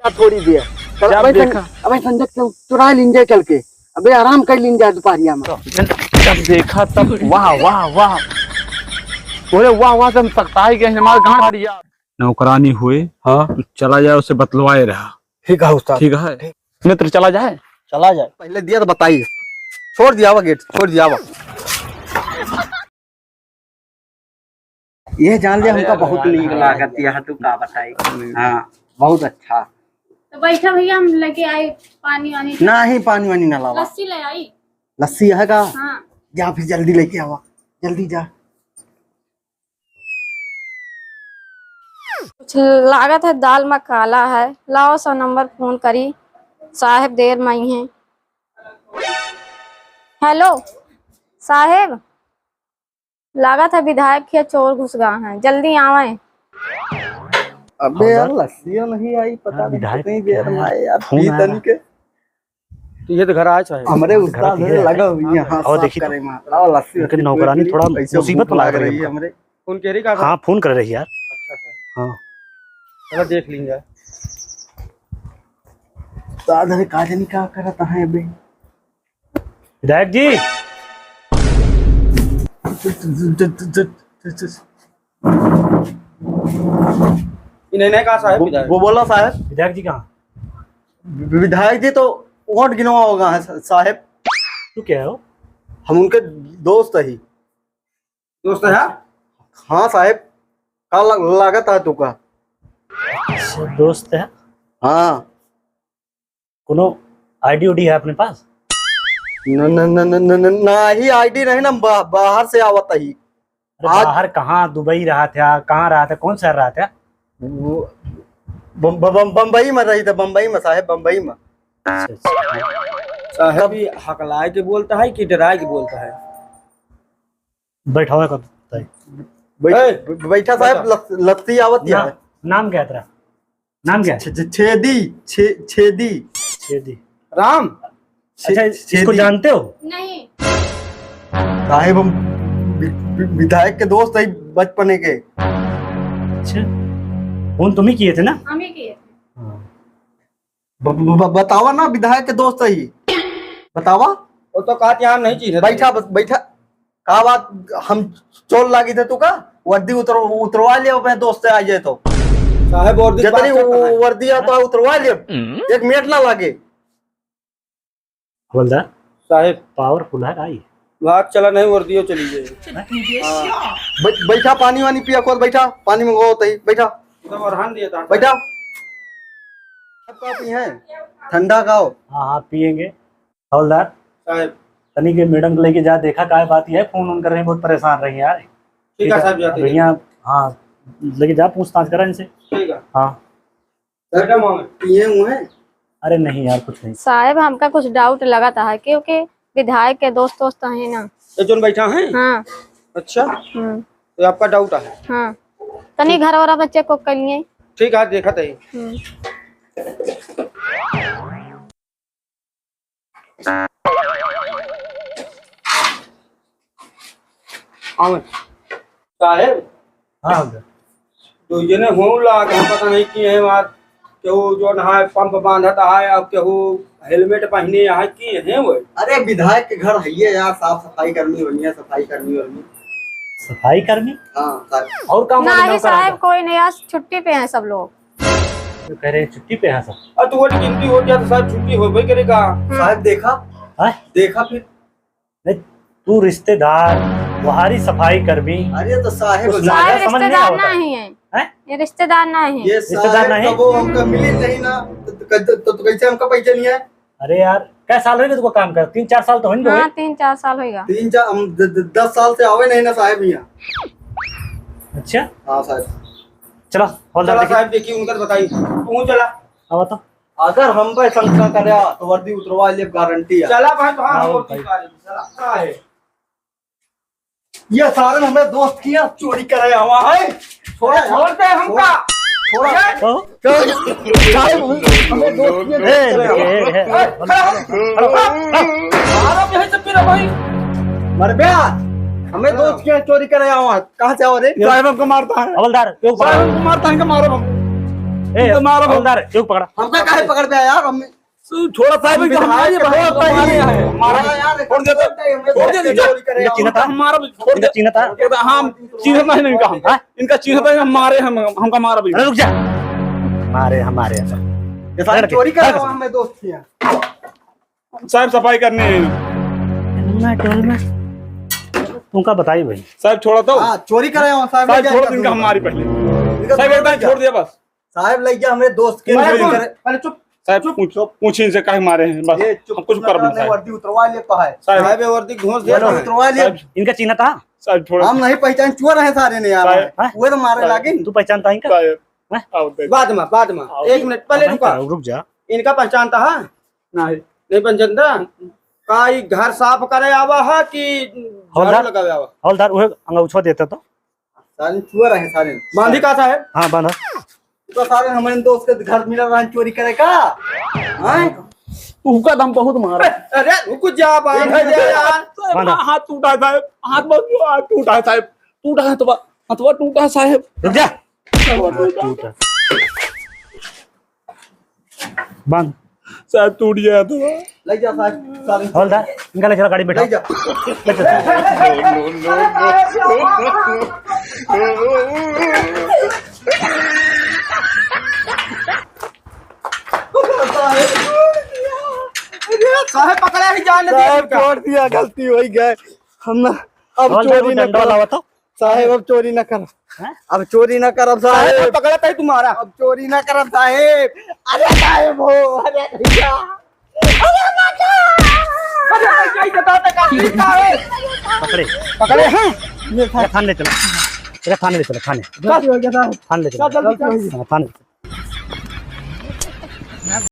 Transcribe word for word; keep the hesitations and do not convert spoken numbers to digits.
थोड़ी देर। चल, जब अबे देखा। सं-, अबे संजय, चुरा लीन जाए चल के। अबे आराम कर लीन जाए दोपहरिया में। जब, जब देखा तब वाह, वाह, वाह। बोले, "वाह, वाह, तुम सकता है कि हमारे गांड फाड़ दिया।" नौकरानी हुए, हाँ। तो चला जाए, उसे बतलवाए रहा। ठीक है उस्ताद। ठीक है। ठीक। मित्र, चला जाए। चला जाए। पहले दिया तो बताइए। छोड़ दिया हुआ गेट, छोड़ दिया हुआ। ये जान लिया, अरे हमका यार, बहुत यार, नीक यार, लागत यार। यह, तू का बताई। हम्म। हाँ, बहुत अच्छा। तो बैठा भैया, हम लेके आए पानी वानी। नहीं, पानी वानी ना लावा। लस्सी ले आई। लस्सी है का? हाँ। जा फिर जल्दी लेके आवा, जल्दी जा। कुछ लागत है दाल में काला है। लाओ सौ नंबर फोन करी, साहेब देर में ही हैं। हेलो साहेब, लागत है विधायक के चोर घुस गया है, जल्दी आवे। अबे हाँ, यार, बस। लस्सियों नहीं आई, पता हाँ, नहीं विधायक कितनी देर क्या में है? आए यार, फोन पी आया। तनी के। तो ये तो घर आए साहेब। हमरे हाँ, घर उस्ताद पे है। लगा हुई है, हाँ, और साफ देखी तो। करे में। लाओ लस्सी उनके वस्सी नौकरानी पी, थोड़ा ऐसे मुसीबत भूख में लाग लाग रही रही है। हमरे। फोन कह रही का? हाँ, फोन कर रही यार। अच्छा सर। हाँ। चलो देख लेंगे। उस्ताद है, का जानी का करत है अबे। विधायक जी। इन्हें नहीं कहा साहेब वो, विधायक। वो बोला साहेब। विधायक जी कहाँ? वि-, विधायक जी तो वोट गिनवा होगा है सा-, साहेब। तू क्या हो? हम उनके दोस्त ही। दोस्त है? हाँ साहेब, का ल-, लागत है तुका? अच्छा, दोस्त है? हाँ। कोनो आईडी उडी है अपने पास? न, न, न, ना ही आईडी नहीं ना, बा-, बाहर से आवत ही। अरे आज बाहर कहाँ? दुबई रहा था, कहाँ रहा था, कौन शहर रहा था? वो बम-, बम-, बम-, बम्बई में रही था, बम्बई में साहेब, बम्बई में। अच्छा, अच्छा। साहेब, ये हकलाए के बोलता है कि डराए के बोलता है? बैठावा का तय। बैठ-, ए, बै-, बैठा साहेब, बैठा। लत-, लत्ती आवत ना, है। नाम क्या है तेरा? नाम क्या है? छ-, छ-, छेदी, छे-, छेदी। छेदी। राम? छे-, अच्छा, इसको छेदी। जानते हो? नहीं। साहेब, हम वि-, वि-, विधायक के दोस्त है बचपने के। अच्छा, फोन तुम ही किए थे ना? हम ही किए थे। हाँ। ब-, ब-, ब-, बतावा ना, विधायक के दोस्त है, बतावा। वो तो कहत यहाँ नहीं चीन्हे। बैठा, बस बैठा। का बात, हम चोर लागी थे तू का? वर्दी उतर-, उतरवा लिया अपने दोस्त से आ जाए तो। साहेब, वर्दी जितनी बात करता है। वर्दी आता है, उतरवा लिया। हम्म। एक मिनट ना लागे। हवलदार साहेब। पावरफुल है भाई। भाग चला नहीं, वर्दियो चली जाए। हैं? हाँ। बै-, बैठा, पानी वानी पिया, खोल, बैठा, पानी मंगवाओ तही, बैठा। एकदम अरहन दिए था। बैठा। अब का पी हैं? ठंडा खाओ। हाँ, हाँ, पिएंगे। हवलदार, साहब। तनी के मैडम को लेके जा, देखा काय बात है, फोन ऑन कर रही, बहुत परेशान रही यार। ठीक है, ठीक है, साहब, जाते हैं। भैया, हाँ, लेके जा, पूछताछ करा इनसे। ठीक है। हाँ। मैडम, हम पिए हुए हैं? अरे नहीं यार, कुछ नहीं। साहब, हमका कुछ डाउट लगत है, क्योंकि विधायक के दोस्त वोस्त हैं ना। ये जोन बैठा है? हाँ। अच्छा। हम्म। तो आपका डाउट है? हाँ। तनी घर वाला में चेक को कर लिए। ठीक है, देखा तही। हम्म। आवे। साहेब। हाँ, हवलदार। दो जने हो लाग, हम पता नहीं किए हैं बात। केहू जोन है पंप बांधत है, अब केहू हेलमेट पहने है, किए हैं वो। अरे विधायक के घर है ये यार, साफ सफाई कर्मी बनिया, सफाई कर्मी बनिया। सफाई कर्मी? हाँ, साहब। और काम वाले नहीं नौकर साहब, हैं? कोई नहीं, आज छुट्टी पे हैं सब लोग। तो कह रहे हैं छुट्टी पे हैं सब। और तू वो गिनती हो गया तो साहब छुट्टी हो भाई करेगा। हम्म। साहब देखा? हाँ? देखा फिर? नहीं, तू रिश्तेदार, वहारी सफाई कर्मी। अरे तो साहेब, कुछ साहेब समझ नहीं रिश्तेदार आवता। नहीं है। हैं? ये रिश्तेदार नहीं है। ये रिश्तेदार साहेब नहीं? कबो हमका मिली नहीं ना, तो, तो, तो, तो कैसे हमका पैसे नहीं है? अरे यार, कै साल होइगे तुमको काम कर? तीन चार साल तो होइगे। हाँ, तीन चार साल होइगा। तीन चार, हम द-, द-, दस साल से आवे नहीं ना साहेब यहाँ। अच्छा? हाँ साहेब। चला, हवलदार चला देखी। साहेब, देखी उनका तो बताई। तू चला। अब बता। अगर हम पे शंका करे, तो वर्दी उतरवा ले, गारंटी है। चला भाई, तो हाँ, हाँ, हम भाई। उतरवा ले, चला। क्या है? ये सारे हमें दोस्त की यहाँ चोरी करे आवा है। छोड़ा, छोड़ दे हमका। छोड़ा। ये हाँ? क्या? क्या? हमें दोस्त की यहाँ ए, चोरी करे आवा है। ए, ए, ए, ए, खड़ा हो। खड़ा हो। खड़ा हो। मारो यहीं से फिर भाई। मर बे आज। हमें दोस्त की यहाँ चोरी करे आवा है। कहाँ से आवा रे? साहेब हमको मारता है। हवलदार, क्यों साहेब हमको मारता है, इनका मारो हम। ए, तो मारो। हवलदार, क्यों पकड़ा? हमका काहे पकड़ बे यार? हम छोड़ा साहब, हम इनका विधायक हमारे हैं, बहुत हमारे हैं। मारा यार, छोड़ दे तो। छोड़ दे, छोड़ दे, इनका चोरी करे। चिन्हत है? हमारा भी छोड़ दे। इनका चिन्हत है? ये तो हम चिन्हत नहीं इनका हम। हाँ? इनका चिन्हत है, हमारे हम, हमका मारा भी। अरे रुक जा। मारे हमारे हम। ये सारे चोरी करे, हमारे दोस्त किया। साहब, सफाई करने हैं। ना, टोल में। तुमका बताई भाई। साहब, छोड़ा तो। हाँ, चोरी करे हो, साहब, साहब, छोड़ दो, इनका हम मारी पहले। इनका साहब, एक बार छोड़ दिया बस। साहब, लइ गया हमरे दोस्त के, साहब, चोरी करे। पहले चुप, साहब, चुप, पूछ, चुप। पूछ इनसे काहे मारे हैं, बस। ये चुप, हम कुछ करब नहीं, साहब। वर्दी उतरवा ले, कहा है। साहब। साहब, ये वर्दी घोंस दिया वर्दी ना। उतरवा ले। साहब। इनका चिन्हत है? साहब, छोड़ा। हम नहीं पहचान, चोर हैं सारे ने यार। साहब। हाँ? वो तो मारे साहब। लागे। तू पहचानता है इनका? साहब। हैं? आओ, दे। बाद में, बाद में। आओ। एक मिनट, पहले नहीं रुका। करा, रुक जा। इनका पहचानता है? नहीं। नहीं पहचानता? का ई घर साफ करे आवा है कि झाड़ू हवलदार, लगावे आवा? हवलदार, उहे अंगौछवा देते तो। सारे चुआ रहे सारे। बांधी का साहेब? हाँ, बांधा। तो सारे हमारे दोस्त के घर मिला रहा चोरी करे का? हैं? तू का दम बहुत मारा। अरे रुक जा, बांध दे यार। बांधा। हाथ टूटा है साहेब, हाथ बस, हाथ टूटा है साहेब, टूटा है हथवा, हथवा टूटा है साहेब। रुक जा। टूटा। टूटा। बांध। साहेब, टूट गया तो। लइ जा साहेब, सारे। हवलदार, इनका ले चला गाड़ी में बैठा। लइ जा। ले चल। साहेब, पकड़ा ही जान दे साहेब, इनका। छोड़ दिया, गलती होइ गए। हम ना, अब हवलदार, चोरी वो ना डंडा करब। लावा तो। साहेब, अब चोरी ना करब। हैं? अब चोरी ना करब, साहेब। साहेब, पकड़ा तही तुम्हारा। अब चोरी ना करब, साहेब। अरे साहेब हो, अरे भैया। अरे भैया। अरे भैया, ये बताओ तो का चीज का है? पकड़े। पकड़े हैं? ये था। ये थाने ले चलो। ये थाने ले चलो, थाने। गलती हो गया, साहेब। थाने ले चलो। गलती हो गई। हाँ, थाने ले चलो।